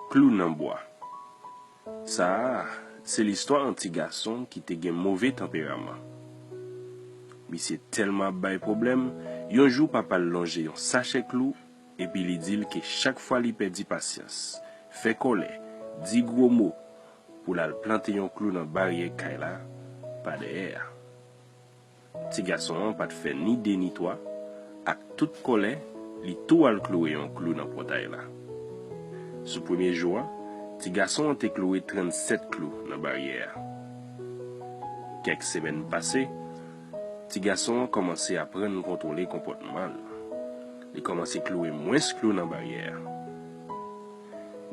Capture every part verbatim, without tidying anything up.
Klou nan bwa. Sa a, se listwa yon ti gason ki te gen move tanperaman. Misye tèlman ap bay pwoblèm, yon jou papa l lonje yon sachè klou, epi li di l ke chak fwa li pèdi pasyans, fè kòlè, di gwo mo, pou l al plante yon klou nan baryè kay la, pa dèyè a. Ti gason an pa t fè ni de ni twa, ak tout kòlè, li tou al kloure yon klou nan pòtay la. Sou premye jou an, ti gason an te kloure trannsèt klou nan baryè a. Kèk semèn pase, ti gason an kòmanse aprann kontwole konpòtman l. Li kòmanse kloure mwens klou nan baryè a.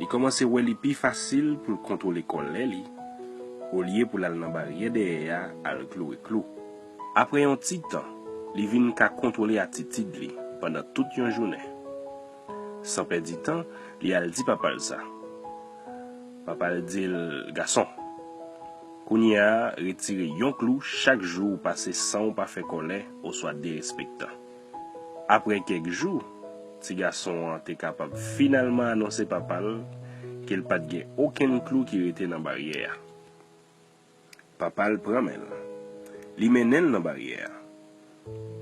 Li kòmanse wè li pi fasil pou l kontwole kòlè li, olye pou l al nan baryè dèyè a al kloure klou. Apre yon ti tan, li vin ka kontwole atitid li pandan tout yon jounen. San pèdi tan, li al di papa l sa. Papa l di l, "Gason, kounye a, retire yon klou chak jou ou pase san ou pa fè kòlè oswa derespektan." Apre kèk jou, ti gason an te kapab finalman anonse papa l ke l pa t gen okenn klou ki rete nan baryè a. Papa l pran men l. Li mennen l nan baryè a.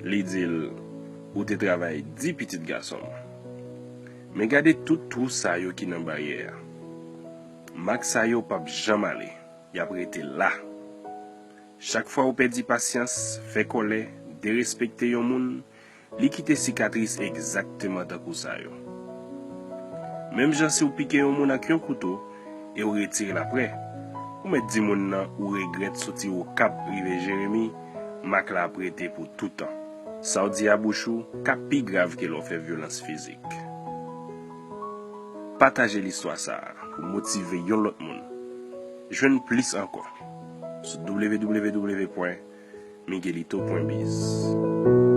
Li di l, "Ou te travay di, pitit gason m. Men gade tout twou sa yo ki nan baryè a. Mak sa yo p ap janm ale, y ap rete la. Chak fwa ou pèdi pasyans, fè kòlè, derespekte yon moun, li kite sikatris egzakteman tankou sa yo. Menm jan si w pike yon moun ak yon kouto e w retire l apre, ou mèt di moun nan ou regrèt soti Okap rive Jeremi, mak la ap rete pou toutan. Sa w di a bouch ou ka pi grav ke lè w fè vyolans fizik." Pataje listwa sa a pou motive yon lòt moun. Jwenn plis ankò sou w w w pwen miguelito pwen biz.